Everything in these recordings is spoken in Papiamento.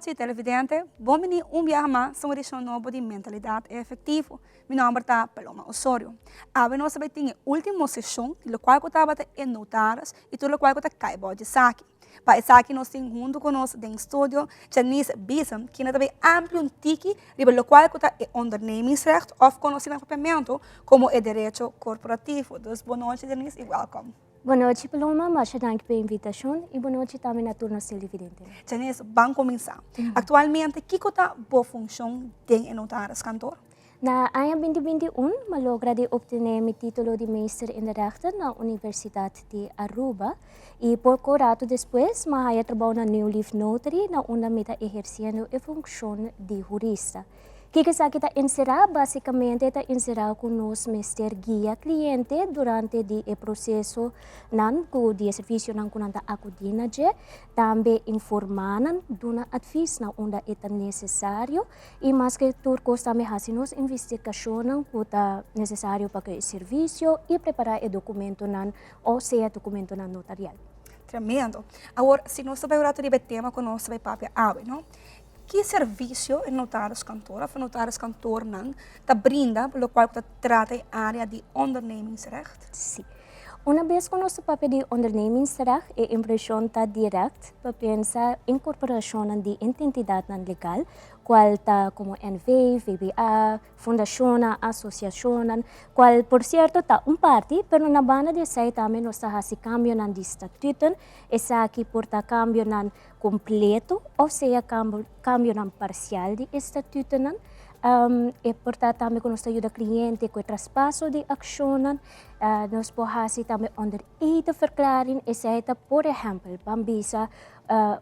nochi, televidente. Bon bini un biaha mas na un edicion nobo di Mentalidad Efectivo. Mi nomber ta Paloma Osorio. Awe nos ta bay tin e ultimo sesion di locual cu tabata e notaris y tur locual cu ta cay bao di esaki. Pa esaki nos tin hunto cu nos den studio Janice Biesen, kende ta bay amplia un tiki riba locual cu ta e ondernemingsrecht of conoci na Papiamento como e derecho corporativo. Dus bon nochi, Janice, y welcome. Bon nochi, Paloma, masha danki pa e invitashon i bon nochi tambe na tur nos televidentenan. Janice, ban kuminsá. Aktualmente kiko ta bo funshon den e notariskantoor? Na aña 2021 m'a logra di optené mi título di Meester in de Rechten na Universidat di Aruba i poko ratu despues m'a haya trabou na New Leaf Notary na unda mi ta ehersiendo e funshon di hurista. Kiko esaki ta enserá? Básikamente ta enserá ku nos mester guia kliente durante di e prosesonan ku di e servisionan ku nan ta akudí na dje, tambe informá nan, duna advis na unda e ta nesesario i maske tur kos tambe hasi nos investigashonnan ku ta nesesario pa ku e servisio i prepará e dokumentonan o sea dokumentonan notarial. Tremendo. Awor, si nos ta bai un ratu riba e tema ku nos ta bai papia awe, no? Ki servisio e notariskantoor of e notariskantoornan ta brinda pa lokual ku ta trata e área di ondernemingsrecht? Sí. Una bes ku nos ta papia di ondernemingsrecht, e impreshon ta dirèkt pa pensa inkorporashonnan di ententidatnan legal, kual ta komo NV, VBA, fundashonnan, asosiashonnan, kual por sierto ta un parti, pero na banda di esei tambe nos ta hasi kambionan di statuten, esaki por ta kambionan kompleto òf sea kambionan parsial di e statutonan. E por ta tambe ku nos ta yuda kliente ku e traspaso di akshonnan. Nos por hasi tambe onder edeverklaring, esei ta por ehèmpel, ban bisa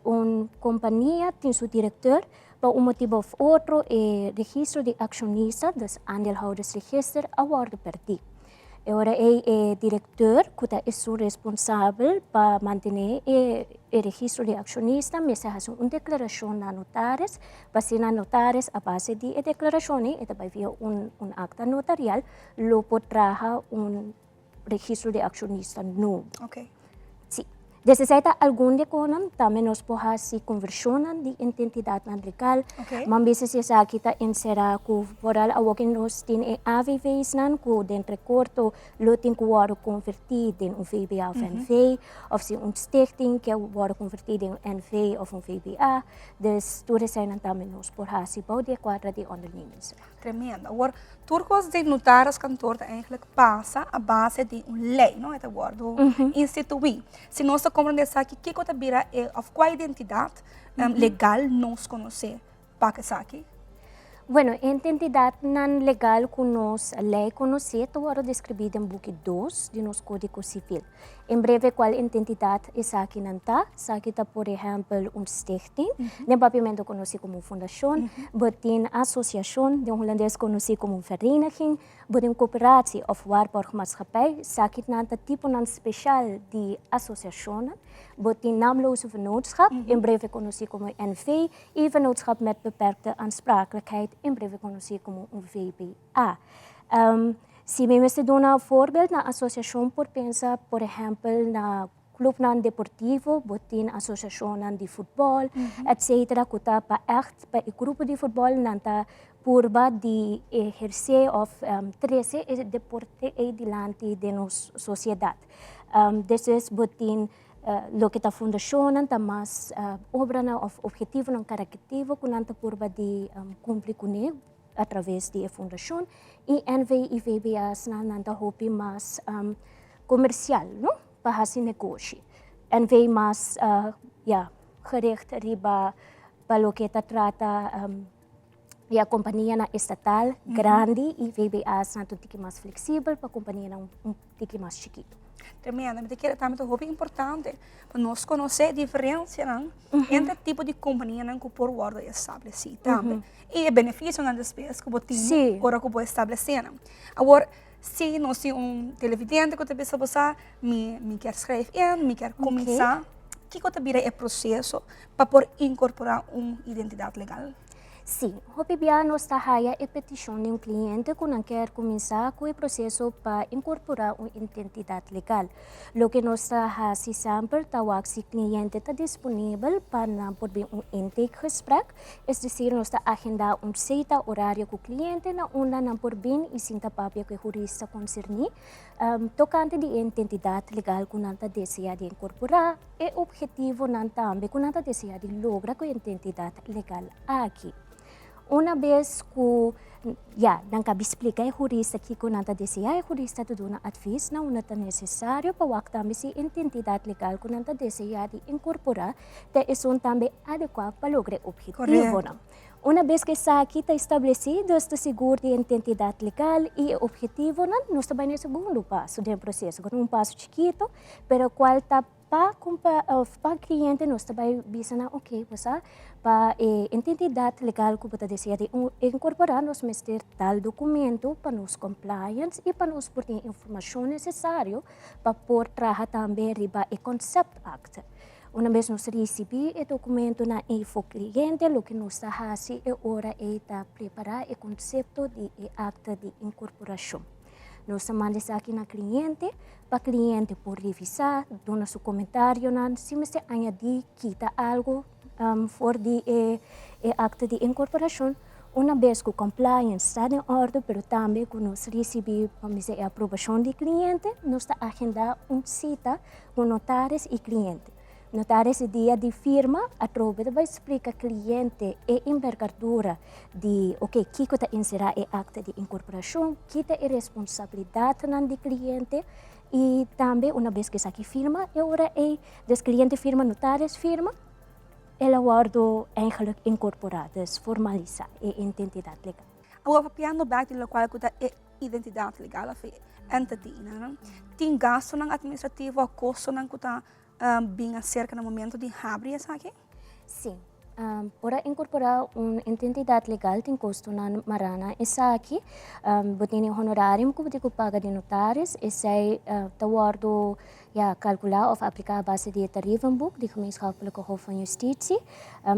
un kompania tin su direkteur, pa un motibu òf otro e registro di akshonista, dus aandeelhoudersregister, a wòrdu pèrdí. E ora ei e direkteur ku ta esun responsabel pa mantené e registro di akshonista mester hasi un deklarashon na notaris, pa asina notaris a base di e deklarashon ei e ta bai via un un akta notarial lo por traha un registro di akshonista nobo. Sí. Desde esei ta algun di e konan, tambe nos por hasi konvershonnan di identidatnan legal. Man bisa si esaki ta enserá ku foral awor ku nos tin e AVVsnan ku denter korto lo tin ku wòrdu konvertí den un VBA òf NV, òf si un stichting ke wòrdu konvertí den un NV òf un VBA. Dus tur eseinan tambe nos por hasi bou di e kuadra di ondernemingsrecht. Tremendo. Awor, tur kos di notariskantoor ta eigenlijk pasa a base di un lei, no? E ta wòrdu instituí. Si nos ta komprendé esaki, kiko ta bira e òf kua identidat legal nos konosé pa esaki? Bueno, e identidatnan legal ku nos lei konosé ta wòrdu deskribí den buki dos di nos Kódigo Sivil. En breve cual identidad esakinan ta, esaki ta por ehempel un stichting, den papiamento conoci como un fundacion, bo tin asociacion, den hulandes conoci como un vereniging, bo tin cooperatie of waarborgmaatschappij, esakinan ta tiponan special di asociacionnan, bo tin naamloze vennootschap, en breve conoci como NV, y vennootschap met beperkte aansprakelijkheid, en breve conoci como un VBA. Si mi mester duna un voorbeeld na asosiashon por pensa por ehèmpel na klupnan deportivo, bo tin asosiashonnan di futbòl etsetera ku ta pa ègt pa e grupo di futbòl nan ta purba di ehersé òf trese e deporte ei dilanti den nos sosiedat. Despues bo tin loke ta fundashonnan ta mas obranan òf ophetivonan karaktivo ku nan ta purba di kumpli kuné. A traves di e fundashon i NV i VBA's nan nan ta hopi mas komersial no pa hasi negoshi. NV mas ya gericht riba pa loke ta trata ya kompanianan estatal grandi i VBA's nan ta un tiki mas fleksibel pa kompanianan un tiki mas chikitu. Tremendo. Mi ta kere tambe ta hopi importante pa nos konosé diferensianan entre tipo di kompanianan ku por wòrdu establesí tambe. I e benefisionan despues ku bo tin ora ku bo establesé nan. Awor, si nos tin un televidente ku ta bisa bo sa, mi mi kier schrijf in, mi kier kuminsá, kiko ta bira e proseso pa por inkorporá un identidat legal? Si, hopi bia nos ta haya e peticion di un cliente cu nan kier cuminsa cu e proceso pa incorpora un identidad legal. Loke nos ta haci semper ta wak si cliente ta disponibel pa nan por bin un intakegesprek, es decir nos ta agenda un cita horario cu cliente na unda nan por bin y sinta papia cu e hurista concerni tocante di e identidad legal cu nan ta desea di incorpora, e obhetivonan tambe cu nan ta desea di logra cu e identidad legal aki. Una bes cu ya nan cabi splica e hurista kico nan ta desea, e hurista ta duna advies na unda ta necesario pa wak tambe si e identidad legal cu nan ta desea di incorpora ta esun tambe adecua pa logra e obhetivonan. Una bes cu esaki ta estableci, dus ta sigur di e identidad legal y e obhetivonan, nos ta bay na e segundo paso den e proceso, cu ta un paso chikito, pero cual ta Pa kumpa of pa kliente nos ta bai bisa nan ok bo sa pa e ententidat legal ku bo ta desea di inkorporá nos mester tal dokumento pa nos compliance i pa nos por tin e informashon nesesario pa por traha tambe riba e concept akte. Una bes nos risibí e dokumentonan ei for kliente loke nos ta hasi e ora ei ta prepará e konsepto di e akte di inkorporashon. Nos ta manda esaki na kliente pa kliente por revisá, duna su komentarionan, si mester añadí, kita algu for di e akta di inkorporashon. Una bes ku compliance ta den òrdu, pero tambe ku nos risibí pa mester e aprobashon di kliente, nos ta agendá un sita ku notaris i kliente. Notaris e dia di firma atrobe ta bai splika kliente e enbergadura di ok kiko ta enserá e akta di inkorporashon, ki ta e responsabilidatnan di kliente i tambe una bes ku esaki firma e ora ei des kliente firma notaris firma el a wòrdu eigenlik inkorporá, des formalisá e identidat legal. Awor papiando bèk di lokual ku ta e identidat legal òf e entity nan, tin gastunan atministrativo òf kostonan ku ta bin acerca na momento di habri esaki? Sí. Ora incorpora un identidad legal tin costonan mará na esaki. Bo tin e honorarium cu bo tin cu paga di notaris. Esey ta wordo ya calcula of aplica a base di e tarievenboek di Gemeenschappelijke Hof van Justitie.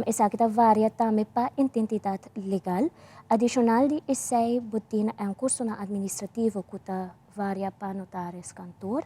Esaki ta varia tambe pa identidad legal. Adicional di esey bo tin costonan administrativo cu ta varia pa notaris kantoor.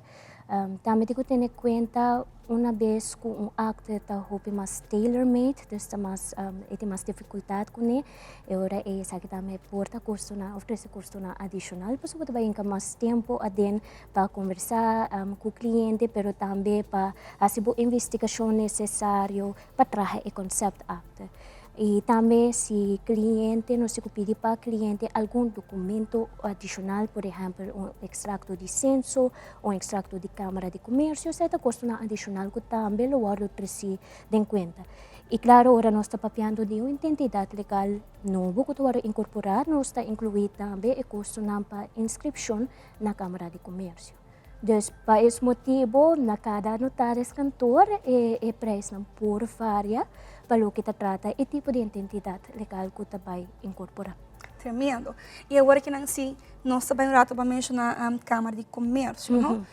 Tambe tin ku tene kuenta una bes ku un akte ta hopi mas tailor made, dus ta mas e tin mas difikultat kuné, e ora ei esaki tambe por ta kostonan òf trese kostonan adishonal pasobra bo ta bai hinka mas tempu aden pa kombersá ku kliente pero tambe pa hasi bo investigashon nesesario pa traha e konsèptakte. I tambe si kliente nos tin ku pidi pa kliente algun dokumento adishonal, por ehèmpel un ekstrakto di senso, un ekstrakto di Kámara di Komersio, esei ta kostonan adishonal ku tambe lo wòrdu tresí den kuenta. I klaro ora nos ta papiando di un identidat legal nobo ku ta wòrdu inkorporá, nos ta inkluí tambe e kostonan pa inskripshon na Kámara di Komersio. Dus pa es motibo na kada notaris kantoor e e prijsnan por varia pa loke ta trata e tipo di identidad legal ku ta bai inkorporá. Tremendo. I awor ki nan si nos ta bai un rato pa menshoná Kámara di Komersio, no?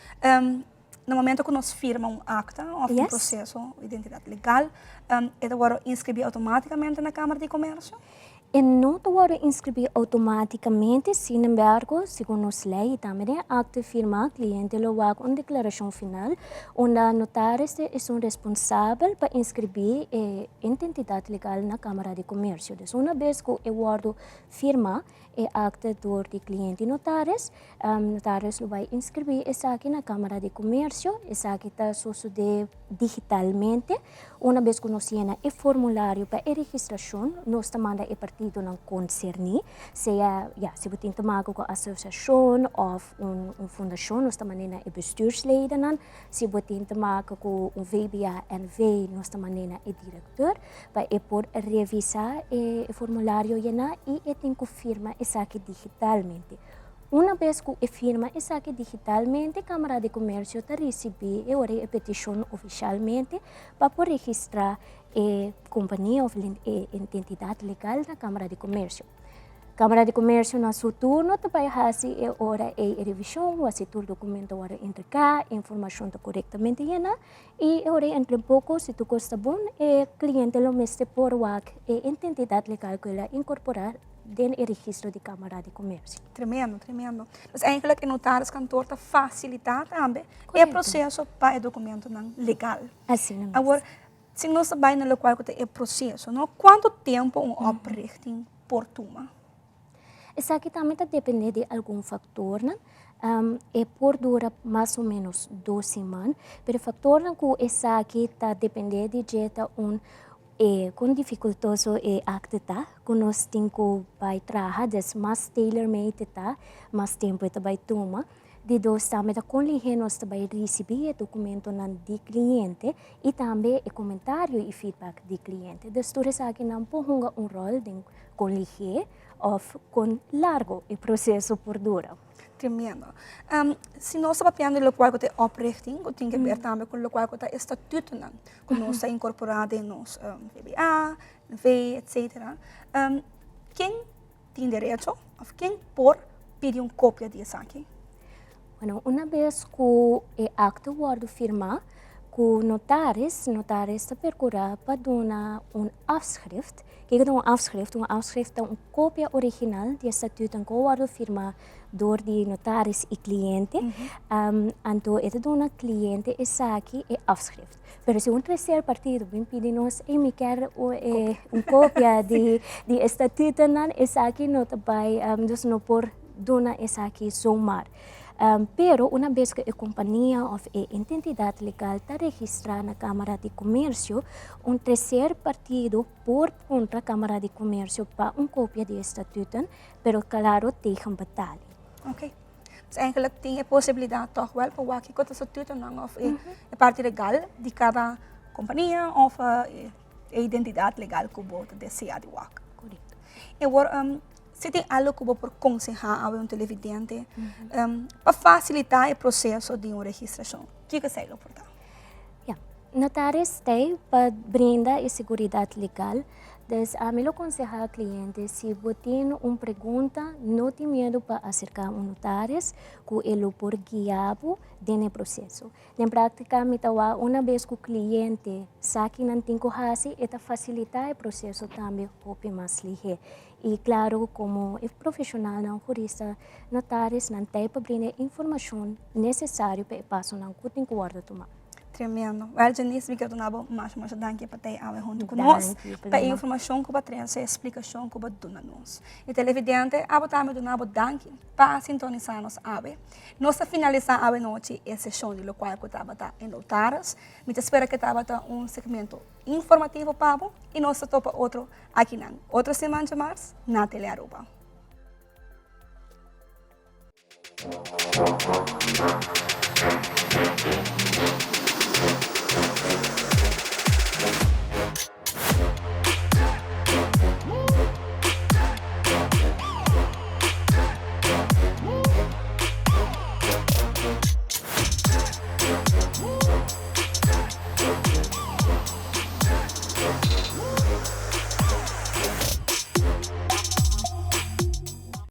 Na momento ku nos firma un akta òf un proseso identidad legal, e ta wòrdu inskribí outomátikamente na Kámara di Komersio? E no ta wòrdu inskribí outomátikamente, sin embargo, segun nos lei i tambe den e akto firmá, kliente lo wak un deklarashon final unda notaris ta esun responsabel pa inskribí e identidat legal na Kámara di Komersio. Dus una bes ku e wòrdu firmá e akto dor di kliente i notaris, notaris lo bai inskribí esaki na Kámara di Komersio. Esaki ta sosodé digitalmente. Una bes ku nos yena e formulario pa e registrashon, nos ta manda e partidonan konserní, sea ya si bo tin te maka ku asosiashon òf un un fundashon, nos ta mand'é na e bestuursledennan, si bo tin te maka ku un VBA NV, nos ta mand'é na e direkteur pa e por revisá e formulario yená i e tin ku firma esaki digitalmente. Una bes ku e firma esaki digitalmente, Kámara di Komersio ta risibí e ora e petishon ofishalmente pa por registrá e kompania òf e identidat legal na Kámara di Komersio. Kámara di Komersio na su turno ta bai hasi e ora ei e revishon, wak si tur dokumento wòrdu entregá, e informashon ta korektamente yená i e ora ei entre poko si tur kos ta bon e kliente lo mester por wak e identidat legal ku el a inkorporá den e registro di Kámara di Komersio. Tremendo, tremendo. Dus eigenlijk e notariskantoor ta fasilitá tambe e proseso pa e dokumentonan legal. Asina mes. Awor, si nos ta bai na lokual ku ta e proseso, no? Kuantu tempu un oprichting por tuma? Esaki tambe ta depende di algun faktornan. E por dura mas o menos dos siman, pero e faktornan ku esaki ta depende di dje ta un e kon difikultoso e akte ta, ku nos tin ku bai traha, des mas tailor made e ta, mas tempu e ta bai tuma. Di dos tambe ta kon lihé nos ta bai risibí e dokumentonan di kliente i tambe e komentario i feedback di kliente. Dus tur esakinan por hunga un ròl den kon lihé òf kon largo e proseso por dura. Tremendo. Si nos ta papiando di lokual ku ta e oprichting, ku tin ke ber tambe ku lokual ku ta e statutonan ku nos ta inkorporá den nos VBA, NV, etsetera, ken tin derecho of ken por pidi un kopia di esaki? Bueno, una bes ku e akto wòrdu firmá ku notaris, notaris ta perkurá pa duna un afschrift. Kiko ta un afschrift? Un afschrift ta un kopia original di e statutonan ku a wòrdu firmá dor di notaris i kliente. Anto e ta duna kliente esaki e afschrift. Pero si un tercer partido bin pidi nos, ey mi kier un copia di e statutonan, esaki no ta bay, dus no por duna esaki zomaar. Pero una bes cu e compania of e entidad legal ta registra na Camara di Comercio, un tercer partido por puntra Camara di Comercio pa un copia di e statutonan, pero claro tegen betaling. Ok. Dus eigenlijk tin e posibilidad toch wel pa wak kiko ta statutonan of e parti legal di cada compania of e identidad legal cu bo ta desea di wak. Correcto. E wor si tin algo cu bo por conseha awe un televidente pa facilita e proceso di un registracion, kiko esey lo por ta? Ya, notaris t'ey pa brinda e seguridad legal. Dus ami lo konsehá kliente si bo tin un pregunta no tin miedu pa aserká un notaris ku e lo por guia bo den e proseso. Den práktika mi ta wak una bes ku kliente sa ki nan tin ku hasi e ta fasilitá e proseso tambe hopi mas lihé. I klaro komo e profeshonalnan hurista notaris nan t'ei pa brinda e informashon nesesario pa e pasonan ku tin ku wòrdu tumá. Tremendo. Wel Janice mi quier duna bo masha masha danki pa tei awe hunto cu nos, pa e informacion cu bo a trece, e explicacion cu bo a duna nos. Y televidente, abo tambe duna bo danki pa sintonisa nos awe. Nos ta finalisa awe nochi e sesion di locual cu tabata e notaris. Mi ta spera cu tabata un segmento informativo pa bo y nos ta topa otro akinan otro siman djamars na Telearuba.